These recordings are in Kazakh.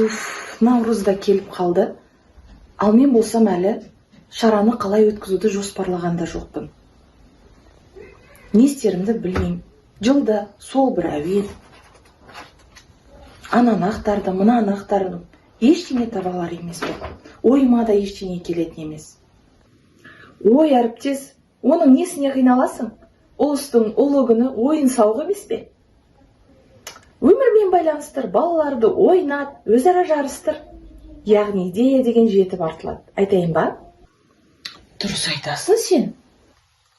Уф, наурыз да келіп қалды. Ал мен болсам, әлі шараны қалай өткізуді жоспарлаған да жоқпын. Не істерімді білмеймін. Жылда сол бір әуен. Ананы ақтардым, мынаны ақтардым, ештеңе таба алар емеспін. Ойыма да ештеңе келетін емес. Ой, әріптес, оның несіне қиналасың? Ұлыстың ұлы күні ойын сауық емес пе? Өмірмен байланыстыр, балаларды ойнат, өзара жарыстыр. Яғни идея деген жетіп артылады. Айтайын ба? Дұрыс айтасың сен.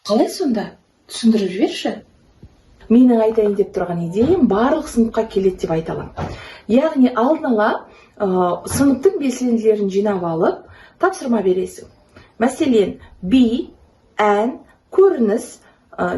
Қалай сонда? Түсіндіріп жіберші. Менің айтайын деп тұрған идеям барлық сыныпқа келеді деп айта аламын. Яғни алдын ала сыныптың белсенділерін жинап алып, тапсырма бересің. Мәселен, би, ән, көрініс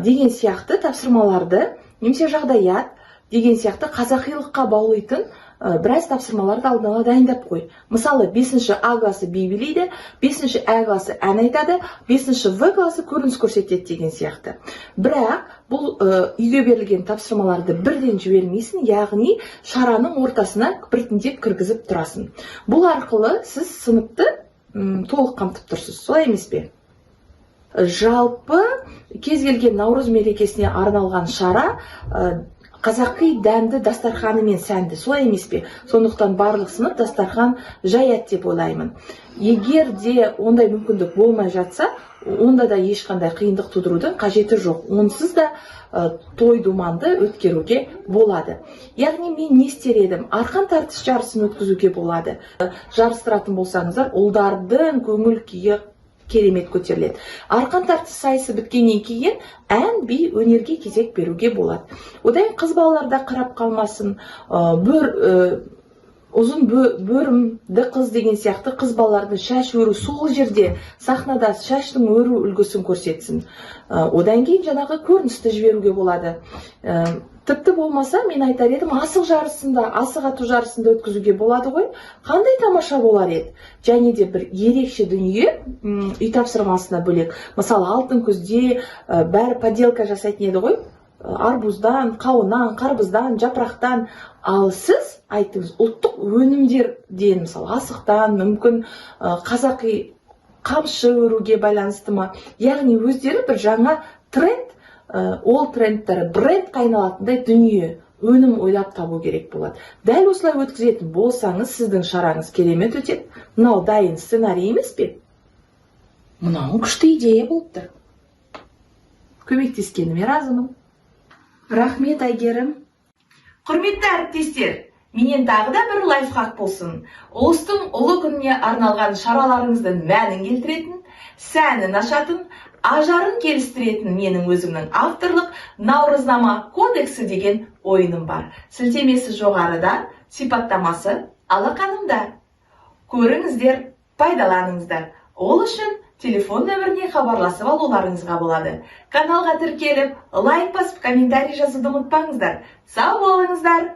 деген сияқты тапсырмаларды немесе жағдаят деген сияқты қазақилыққа баулитын біраз тапсырмаларды алдын ала дайындап қой. Мысалы, бесінші А классы би билейді, бесінші Ә классы ән айтады, бесінші В классы көрініс көрсетеді деген сияқты. Бірақ бұл үйге берілген тапсырмаларды бірден жібермейсің, яғни шараның ортасына біртіндеп кіргізіп тұрасың. Бұл арқылы сіз сыныпты толық қамтып тұрсыз, солай емес пе? Жалпы, кез келген наурыз мерекесіне арналған шара қазақи дәмді дастарханымен сәнді, солай емес пе? Сондықтан барлық сынып дастархан жаяды деп ойлаймын. Егер де ондай мүмкіндік болмай жатса, онда да ешқандай қиындық тудырудың қажеті жоқ. Онсыз да той думанды өткеруге болады. Яғни мен не істер едім? Арқан тартыс жарысын өткізуге болады. Жарыстыратын болсаңыздар, ұлдардың көңіл күйі керемет көтеріледі. Арқан тартыс сайысы біткеннен кейін ән, би, өнерге кезек беруге болады. Одан кейін қыз балалар да қарап қалмасын. Бөр ұзын бөрімді қыз деген сияқты қыз балалардың шаш өру, сол жерде сахнада шаштың өру үлгісін көрсетсін. Одан кейін жаңағы көріністі жіберуге болады. Тіпті болмаса, мен айтар едім, асық жарысында, асық ату жарысында өткізуге болады ғой. Қандай тамаша болар еді! Және де бір ерекше дүние, үй тапсырмасына бөлек, мысалы, алтын күзде бәрі поделка жасайтын еді ғой, арбуздан, қауыннан, қарбыздан, жапырақтан. Ал сіз айттыңыз, ұлттық өнімдерден, мысалы, асықтан, мүмкін, қазақи қамшы өруге байланысты ма, яғни өздері бір жаңа тренд, ол трендтері брендқа айналатындай дүние, өнім ойлап табу керек болады. Дәл осылай өткізетін болсаңыз, сіздің шараңыз керемет өтеді. Мынау дайын сценарий емес пе? Мынауың күшті идея болып тұр. Көмектескеніме разымын. Рахмет, Әйгерім. Құрметті әріптестер, менен тағы да бір лайфхак болсын. Ұлыстың ұлы күніне арналған шараларыңыздың мәнін келтіретін, сәнін ашатын, ажарын келістіретін менің өзімнің авторлық «Наурызнама кодексі» деген ойыным бар. Сілтемесі жоғарыда, сипаттамасы алақанымда. Көріңіздер, пайдаланыңыздар. Ол үшін телефон нөміріне хабарласып алуларыңызға болады. Каналға тіркеліп, лайк басып, комментарий жазуды ұмытпаңыздар. Сау болыңыздар!